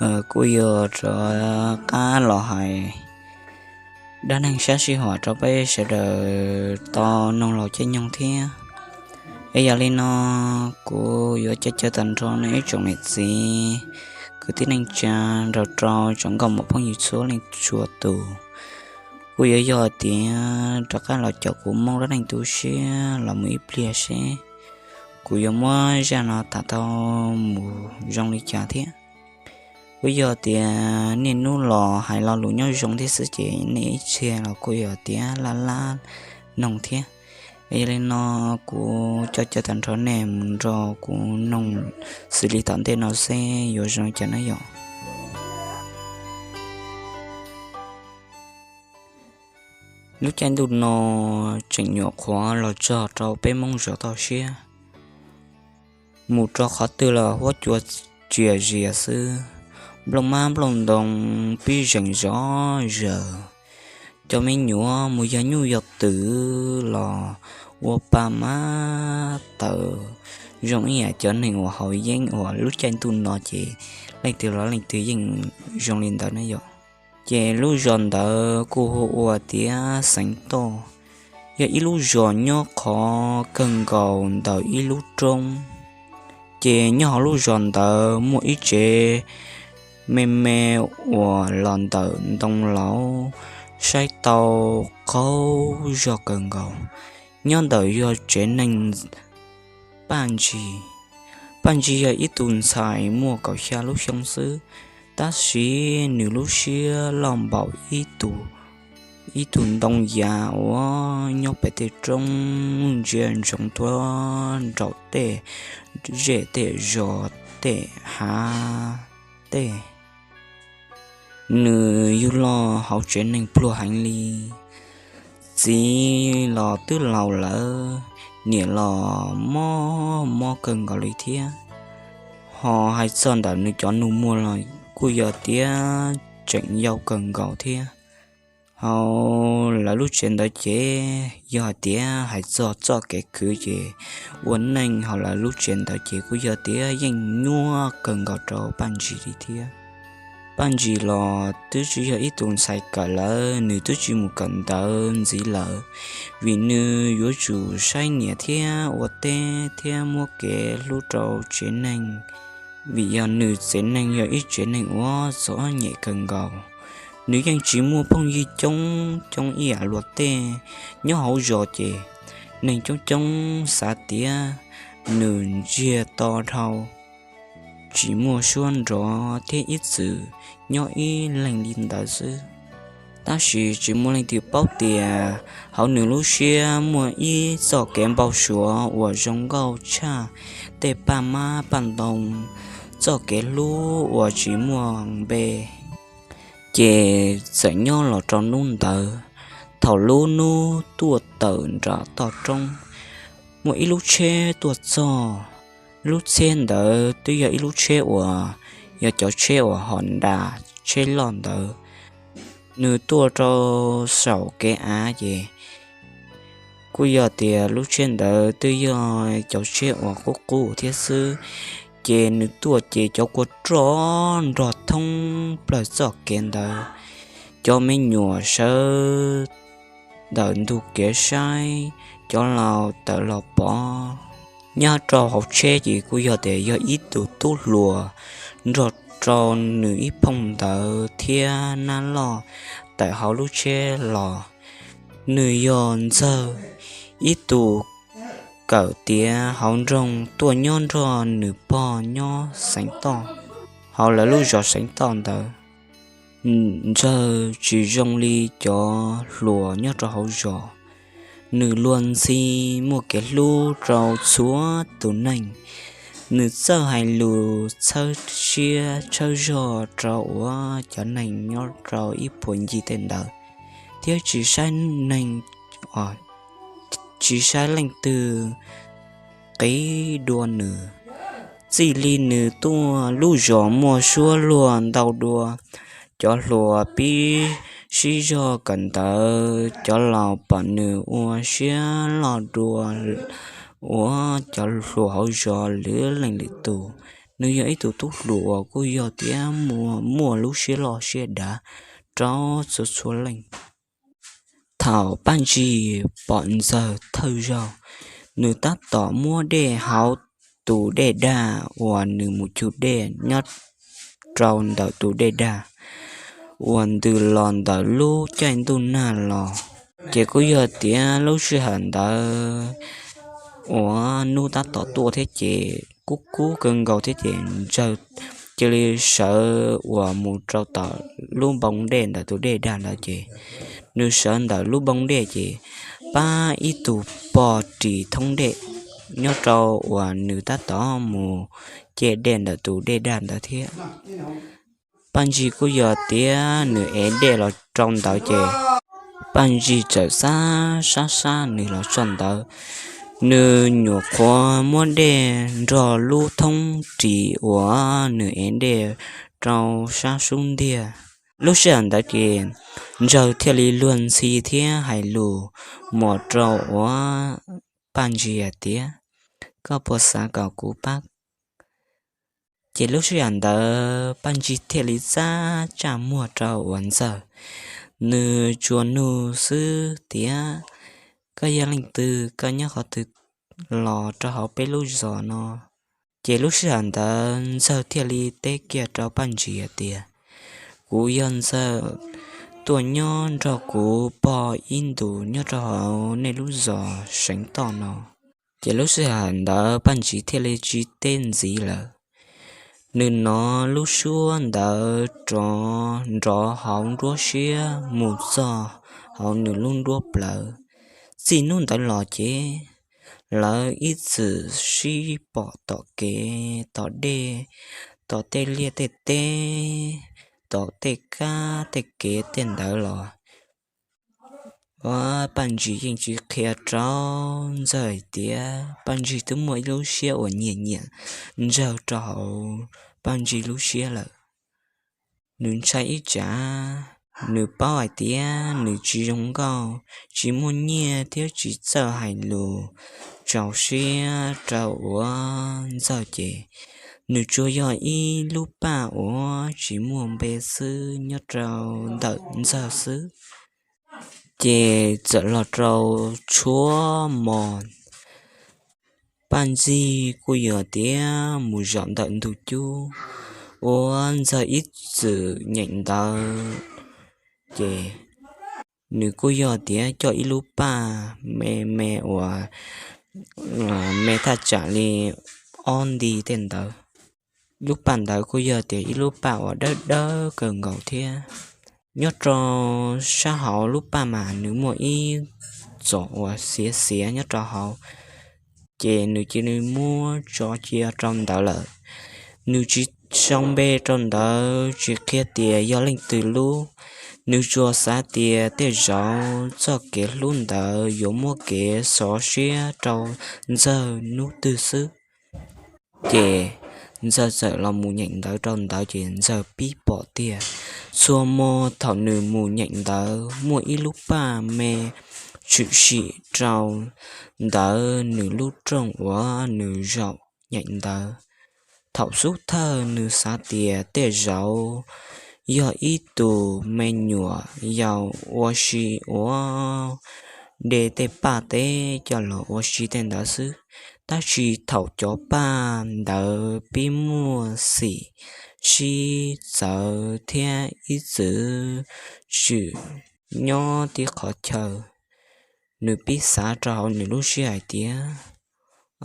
Kuj yuav rov qab los hais dab neeg sab sij huam rau peb sawv daws tau noog laus caij nyoog thiab. Es yog li no, kuv yuav caw caw tag nrho nej ib tsoom niam txiv kwv tij neej tsa nrog rau tsoom nkauj muam phooj ywg txhua leej txhua tus. Kuj yuav yog tias rov qab los caum kuv Hmoob dab neeg tu siab los mus ib pliag seb kuv yuav muab zaj no tham tau mus zoo li cas thiab. Kuj yog tias niaj hnub los hais lo lus nyob zoo thiab xwb ces nej ib txhia los kuj yog tias laj laj noog thiab. Yog li no, kuv caw caw tag nrho nej mus nrog kuv noog xws li tom ntej no seb yuav zoo li cas na yom. Lub caij ntuj no tseem nyuam qhuav los txog rau peb Hmoob zos toj siab. Mus rau qhov twg los huab cua txias zias xwb, nplooj mab nplooj ntoo pib zees zov zaws. Cov me nyuam mus yog nyuj yog twm los ua pa mab tawm zoo ib yam cov neeg uas haus yeeb uas lub caij ntuj no ces leej twg los leej twg yeej zoo li ntawd na yom. Ces lub zos ntawd kuj hu ua tias Xeev Toj, yog ib lub zos nyob qhov kawg nkaus ntawm ib lub roob. Ces nyob hauv lub zos ntawd muaj ib tsev me me uas los ntawm ntoo laus, saib tau qaug zog kawg nkaus. Nyob ntawm yog tsev neeg Paj Ntsis. Paj Ntsis yog ib tus ntxhais muaj kaum xya lub xyoo xwb, tab sis nws lub siab loj npaum ib tug, ib tug ntoo yav uas nyob pem tej roob ntsia ntsoov tuaj nraum tej zej tej zos tej hav tej. Nws yug los hauv tsev neeg pluag heev li. Txiv los twb laus lawm, niam los mob mob kawg nkaus li thiab. Ho hais txog ntawm nws cov nus muag los kuj yog tias tseem yau kawg nkaus thiab. Hauv lawv lub tsev ntawd ces yog hais tias hais txog txoj kev khwv ces ua neej hauv lawv lub tsev ntawd ces kuj yog tias yeej nyuaj kawg nkaus rau Paj Ntsis li thiab. Paj Ntsis los twb tsis yog ib tus ntxhais kawm lawm, nws twb tsis mus kawm ntawv ntxiv lawm, vim nws yuav tsum saib niam thiab ua teb thiab muab kev hlub rau tsev neeg. Vim yog nws tsev neeg yog ib tsev neeg uas txom nyem kawg nkaus, nws yeej tsis muaj phooj ywg coob coob ib yam luag tej. Nyob hauv zos ces neeg coob coob xav tias nws ntsiag to dhau, tsis muaj suab nrov thiab ib txwm nyob ib leeg li ntawd xwb. Tab sis tsis muaj leej twg paub tias hauv nws lub siab muaj ib txoj kev npau suav uas zoo nkauj tshaj tej paj mab paj ntoo, txoj kev hlub uas tsis muaj npe. Ces txawm nyob los rau hnub ntawd, thaum lub hnub tuaj tawm nram toj roob, muaj ib lub tsheb tuaj txog. Lub tsheb ntawd twb yog ib lub tsheb uas yog cov tsheb uas hom nras tsheb loj ntawd. Nws tuaj rau saum kev av ces kuj yog tias lub tsheb ntawd twb yog cov tsheb uas qub qub thiab xwb. Ces nws tuaj ces cov kua roj nrog thoob plaws txoj kev ntawd. Cov me nyuam sawv ntawm ntug kev saib, cov laus tawm los pov. Nyob rau hauv tsheb ces kuj yog tias yog ib tug tub hluas nrog rau nws ib phooj ntawv thiab nab loj tawm hauv lub tsheb los. Nws yog Ntxawg, ib tus kawm tiav hauv nroog tuaj nyob nrog nws pog nyob Xeev Toj, hauv lawv lub zos Xeev Toj ntawd. Ntxawg tsis zoo li cov hluas nyob rau hauv zos. Nws luag ntxhi, muaj kev hlub rau txhua tus neeg. Nws txawj hais lus txhawb siab txhawb zog rau uas cov neeg nyob rau ib puag ncig tej ntawd, thiab tsis saib neeg, tsis saib leej twg qiv dua nws. Txij li nws tuaj lub zos muaj suab luag ntau dua, cov hluas pib sib zog kawm ntawv, cov laus pom nws ua siab loj dua uas cov hluas hauv zos lwm leej lwm tus. Nws yog ib tug tub hluas uas kuj yog tias muaj lub siab loj siab dav rau txhua txhua leej. Thaum Paj Ntsig pom Ntxawg thawj zaug, nws tab tom muab dej hauv tus dej dag uas nws mus cug dej nyob rau ntawm tus dej dag uas ntws los ntawm lub caij ntuj nag los. Ces kuj yog tias lub sij hawm ntawd uas hnub tab tom tuaj thiab ces kub kub kawg nkaus thiab ces Ntxawg cia li sawv uas mus rau tom lub npoo dej ntawm tus dej dag ntawd ces nws sawv ntawm lub npoo dej ces pab ib tug pog ris thoob dej nyob rau uas nws tab tom mus ce dej ntawm tus dej dag ntawd thiab. Paj Ntsig kuj yog tias nws ev dej los rau ntawd ces Paj Ntsig txawm xab sab sab nws los txog ntawd, nws nyuam qhuav muab dej nrog lub thoob ris uas nws ev dej rau sab sub ntiag. Lub sij hawm ntawd ces Ntxawg thiaj li luag ntxhi thiab hais lus mos rau uas Paj Ntsig hais tias, koj puas xav kom kuv pab? Ces lub sij hawm ntawd Paj Ntsig thiaj li txaj tsaj muag rau uas Ntxawg, nws tsuas nug xwb tias, koj yog leej twg, koj nyob qhov twg los rau hauv peb lub zos no? Ces lub sij hawm ntawd Ntxawg thiaj li teb kiag rau Paj Ntsig hais tias, kuv yog Ntxawg, tuaj nyob nrog kuv pog ib ntus nyob rau hauv nej lub zos Seev Toj no. Ces lub sij hawm ntawd Paj Ntsig thiaj li tsis teb ntxiv lawm. Nws hnov lub suab ntawd rov nrov hauv nruab siab mus txog hauv nws lub nruab plawv. Txij hnub ntawd los ces lawv ib txwm sib pom tom kev tom dej, tom tej liaj tej teb, tom tej kab tej kev tej ntawd los. Uas Paj Ntsig yeej tsis qhia rau Ntxawg hais tias Paj Ntsig twb muaj ib lub siab uas nyiam nyiam Ntxawg rau hauv Paj Ntsig lub siab lawm. Nws ntshai ib tsam, nws paub hais tias nws tsis zoo nkauj, tsis muaj nyiaj thiab tsis txawj hais lus txaus siab rau uas Ntxawg ces nws tsuas yog ib lub paj uas tsis muaj npe xwb nyob rau ntawm Ntxawg xwb. Ces txawm los rau tshuab mos, Paj Ntsig kuj yog tias mus zaum ntawm ntug cub uas Ntxawg ib txwm nyeem ntawv, ces nws kuj yog tias coj ib lub paj me me uas me thaj tsam li ob nti tej ntawd. Lub paj ntawd kuj yog tias ib lub paj uas dawb dawb kawg nkaus thiab. Nyob rau sab hauv lub paj mas nws muaj ib txom uas xiav xiav nyob rau hauv, ces nws cia li muab tso cia rau ntawd lawm. Nws tsis sau npe rau ntawd, tsis qhia tias yog leej twg lub. Nws tsuas xav tias tej zaum txoj kev hlub ntawd yuav muab kev sov siab rau Ntxawg hnub twg xwb. Ces Ntxawg txawm los mus nyeem ntawv rau ntawd ces Ntxawg pib pom tiag. Txhua hmo thaum nws mus nyeem ntawv muaj ib lub paj me tshwm sim rau ntawm nws lub rooj uas nws zaum nyeem ntawv. Thaum xub thawj nws xav tias tej zaum yog ib tus me nyuam yaus ua si uas de tej paj teb coj los ua si tej ntawd xwb, tab sis thaum cov paj ntawd pib muaj xim sib txawv thiab ib txwm tshwm nyob tib qhov chaw, nws pib xav rau hauv nws lub siab hais tias,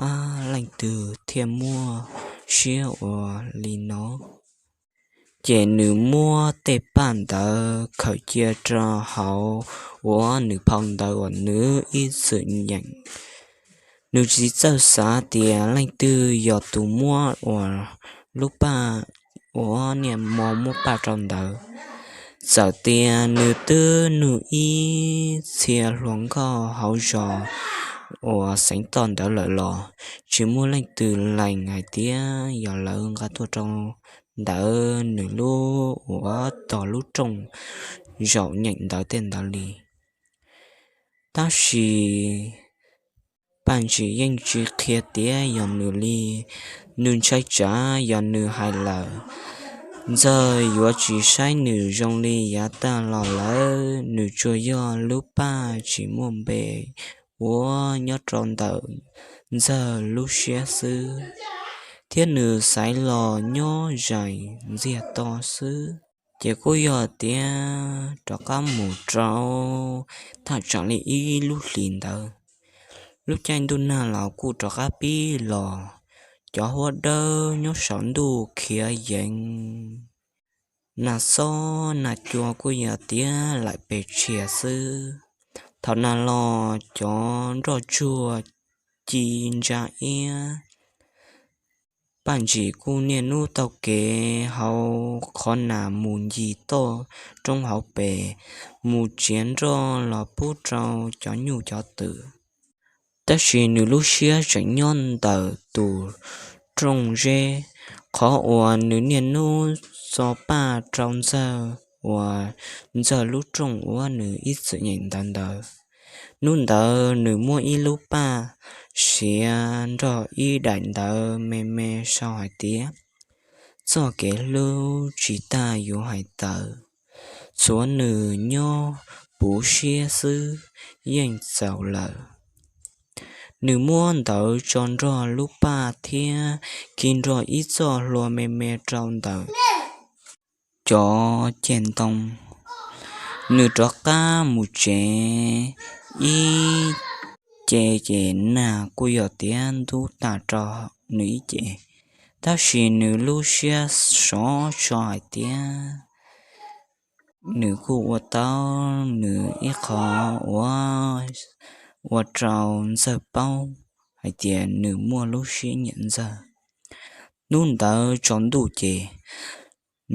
ab, leej twg thiaj muaj siab ua li no? Ces nws muab tej paj ntawd khaws cia rau hauv uas nws phau ntawv uas nws ib txwm nyeem. Nws tsis txawj xav tias leej twg yog tus muab uas lub paj uas niaj hmo muab paj rau ntawd. Txawm tias nws twb nug ib txhia hluas nkauj hauv zos uas xeev toj ntawd lawm los tsis muaj leej twg lees hais tias yog lawv nqa tuaj rau ntawm nws lub uas tog lub rooj zaum nyeem ntawv tej ntawd li. Tab sis Paj Ntsis yeej tsis qhia tias yog nws li. Nws ntshai tsam yog nws hais lawm, Ntxawg yuav tsis saib nws zoo li yav tag los lawm. Nws tsuas yog lub paj tsis muaj npe uas nyob rau ntawm Ntxawg lub siab xwb, thiab nws xaiv los nyob zais ntxiag to xwb. Ces kuj yog tias rov qab mus rau thaj tsam li ib lub hlis ntawd, lub caij ntuj nag los kuj rov qab pib los, cov huab dawb nyob saum ntuj khiav yees, nag xob nag cua kuj yog tias laim pes tshiab xwb. Thaum nag los cov nroj tsuag ci ntsa iab. Paj Ntsis kuj niaj hnub taug kev hauv qhov nag mus ncig toj roob hauv pes, mus txiav nroj los pub rau cov nyuj cov twm. Tab sis nws lub siab tseem nyob ntawm tus rooj zeb, qhov uas nws niaj hnub txo paj rau Ntxawg uas Ntxawg lub rooj uas nws ib txwm nyeem ntawv ntawd. Hnub ntawd nws muab ib lub paj siav nrog ib daim ntawv me me sau hais tias, Txoj kev hlub tsis tas yuav hais tawm, txhuav nws nyob puv siab xwb yeej txaus lawm. Nws muab ntawv tso nrog lub paj thiab khi nrog ib txoj hlua me me rau ntawm cov ceg ntoo. Nws rov qab mus tsev ib ce ces nag kuj yog tias ntub tas rau nws ib ce, tab sis nws lub siab sov so hais tias nws kuj ua tau nws ib qho uas ua rau Ntxawg paub hais tias nws muaj lub siab nyiam Ntxawg. Hnub ntawd tsaus ntuj ces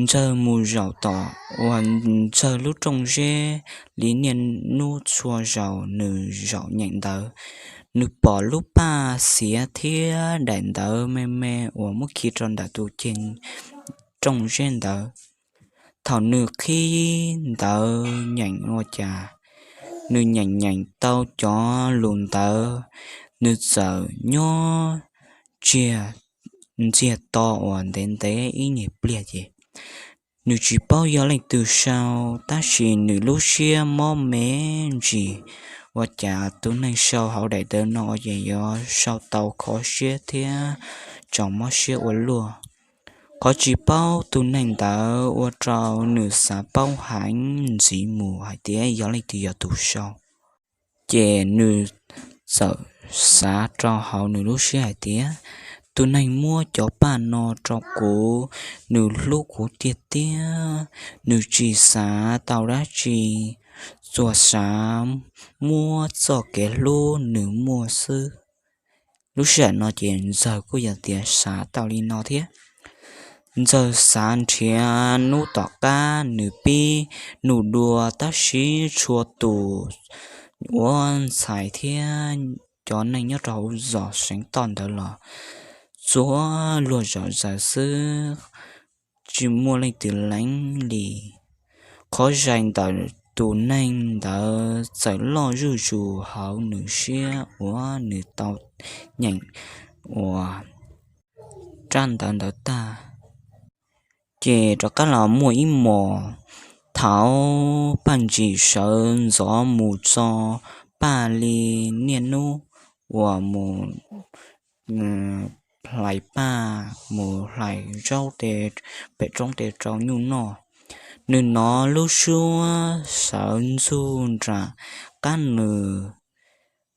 Ntxawg mus zaum tom uas Ntxawg lub rooj zeb li niaj hnub txhua zaus nws zaum nyeem ntawv. Nws pom lub paj xiav thiab daim ntawv me me uas muab khi rau ntawm tus ceg rooj zeb ntawd. Thaum nws qhib ntawv nyeem ua cas, nws nyeem nyeem tau cov lus ntawd, nws txawm nyob tsiag ntxiag to uas ntev ntev ib nyuag pliag ces nws tsis paub yog leej twg sau, tab sis nws lub siab mob me ntsis. Ua cas tus neeg sau hauv daim ntawv no ces yuav sau tau khov siab thiab tsaus mob siab ua luaj. Qhov tsis paub tus neeg ntawd ua rau nws xav paub heev ntxiv mus hais tias yog leej twg yog tus sau. Ces nws txawm xav rau hauv nws lub siab hais tias, tus neeg muab cov paj no rau kuv, nws hlub kuv tiag tiag, nws tsis xav tau dab tsi, tsuas xav muab txoj kev hlub nws muaj xwb. Lub sij hawm no ces Ntxawg kuj yog tias xav tau li no thiab. Ntxawg xav nrhiav hnub tom qab nws pib nug dua, tab sis txhua tus ua ntxhais thiab cov neeg nyob rau hauv zos seev toj ntawd los txhua luag zom zaws xwb, tsis muaj leej twg lees li. Qhov zais ntawm tus neeg ntawd txawm loj zuj zus hauv nws siab uas nws tau nyeem ua rab ntawv ntawd tag. Ces rov qab los muaj ib hmos, thaum Paj Ntsis sawv ntxov mus txo paj li niaj hnub uas mus hlais paj, mus hlais zaub pem roob tes rau nyuj noj, nws hnov lub suab sawv ntxug nram qab nws,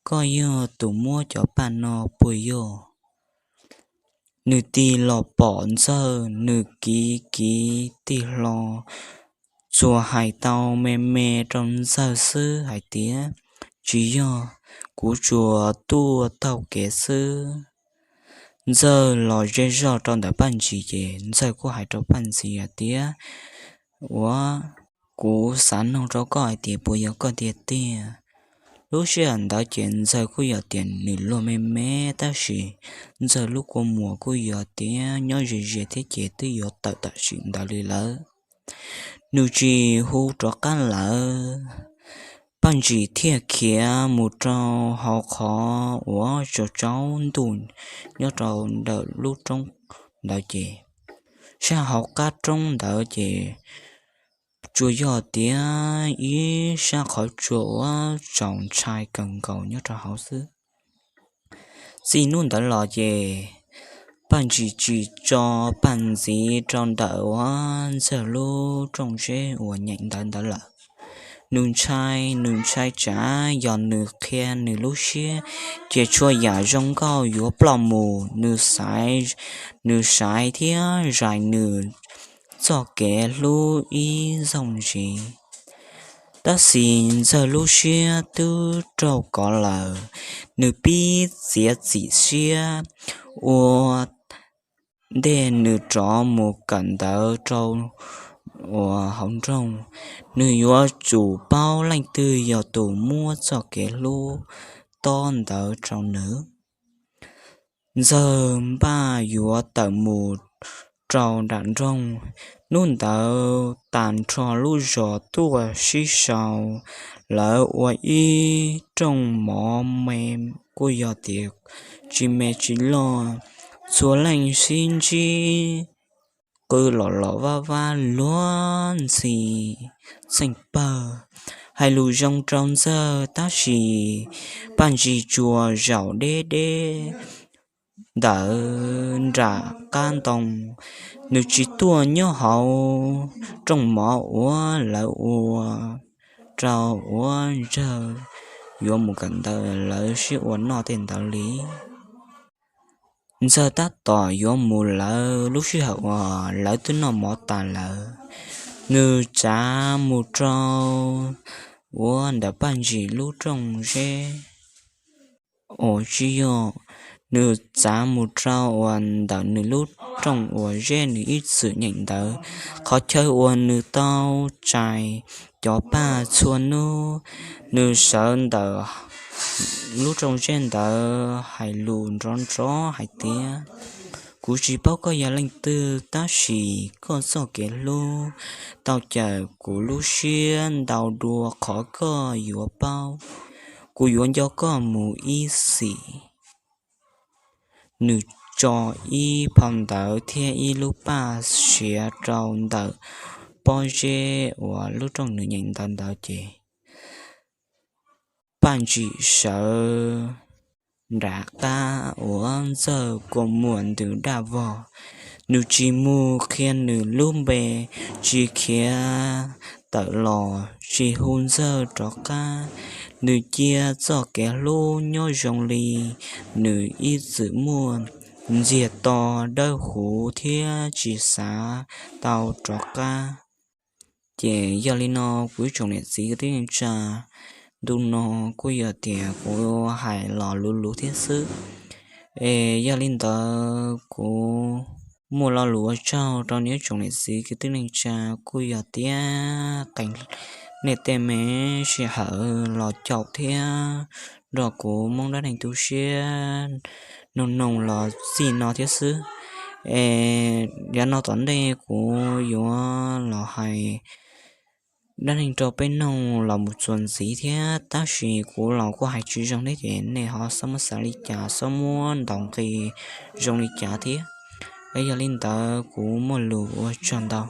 Koj yog tus muab cov paj no puas yog? Nws tig los pom Ntxawg, nws kiv kiv tig hlo, tsuas hais tau me me rau Ntxawg xwb hais tias, Tsis yog, kuv tsuas tuaj taug kev xwb. Ntxawg los ze zog rau ntawm Paj Ntsis ces Ntxawg kuj hais rau Paj Ntsis hais tias, Ua, kuv xav nug rau koj hais tias puas yog koj tiag tiag? Lub sij hawm ntawd ces Ntxawg kuj yog tias nws luag me me, tab sis Ntxawg lub kua muag kuj yog tias nyob ze ze thiab ces twb yuav tawm tam sim ntawd li lawm. Nws tsis hu rov qab lawm. Paj Ntsim thiaj khiav mus rau hauv qhov uas tsaus tsaus ntuj nyob rau ntawm lub roob ntawd ces, sab hauv qab roob ntawd ces tsuas yog tias ib sab qhov tsua uas txaus ntshai kawg nkaus nyob rau hauv xwb. Txij hnub ntawd los ces Paj Ntsim tsis tso paj ntxiv rau ntawm uas Ntxawg lub rooj zeb uas nyeem ntawv ntawd lawm. Nws ntshai, nws ntshai tsam yog nws qhia nws lub siab ces txhua yam zoo nkauj yuav ploj mus. Nws xaiv, nws xaiv thiab zais nws txoj kev hlub ib zaug ntxiv. Tab sis Ntxawg lub siab twb raug kov lawm, nws pib txiav txim siab ua ntej nws rov mus kawm ntawv rau uas hauv nroog. Nws yuav tsum paub leej twg yog tus muab txoj kev hlub tob ntawd rau nws. Ntxawg npaj yuav tawm mus rau nram nroog. Hnub ntawd tas nrho lub zos tuaj sib sau, lawv ua ib rooj mov me, kuj yog tias tsis me tsis loj, txhua leej sib ntsib qw los los vaj vab luag ntxhi txheej pawg, hais lus zoo rau Ntxawg. Tab sis Paj Ntsim tsuas zaum deb deb ntawm nram qab ntoo, nws tsis tuaj nyob hauv rooj mov uas lawv ua rau uas Ntxawg yuav mus kawm ntawv lawv sib ua noj tej ntawd li. Ntxawg tab tom yuav mus lawv lub sij hawm uas lawv twb noj mov tas lawm, nws txav mus rau uas ntawm Paj Ntsim lub rooj zeb uas tsis yog, nws txav mus rau uas ntawm nws lub rooj uas zeb nws ib txwm nyeem ntawv, qhov chaw uas nws tau txais cov paj txhua hnub. Nws sawv ntawm lub rooj zeb ntawd hais lus nrov nrov hais tias, Kuv tsis paub koj yog leej twg, tab sis koj txoj kev hlub tau cawm kuv lub siab ntau dua qhov koj yuav paub. Kuv yuav nco koj mus ib txhis. Nws tso ib phau ntawv thiab ib lub paj siav rau ntawm pob zeb uas lub rooj nws nyeem ntawv ntawd ces Paj Ntsim sawv nram qab uas Ntxawg kua muag ntws daj vog. Nws tsis mus qhia nws lub npe, tsis khiav tawm los, tsis hu Ntxawg rov qab. Nws cia txoj kev hlub nyob zoo li nws ib txwm muaj, ntxiag to, dawb huv thiab tsis xav tau rov qab. Ces yog li no kuv ib tsoom niam txiv kwv tij neej tsa, ntu no kuj yog tias kuv hais los luv luv thiab xwb. Es yog li ntawd kuv muaj lo lus ua tsaug rau nej ib tsoom niam txiv kwv tij neej tsa, kuj yog tias qee nej tej me sij hawm los caum thiab nrog kuv Hmoob Dab Neeg Tu Siab noog noog los txij no thiab xwb. Es yav no tom ntej kuv yuav los hais dab neeg rau peb noog los mus txuas ntxiv thiab, tab sis kuv los kuj hais tsis zoo thiab ces nej ho xob muab xav li cas, xob muab ntaus nqi zoo li cas thiab. Es yog li ntawd kuv muaj lus ua tsaug ntau.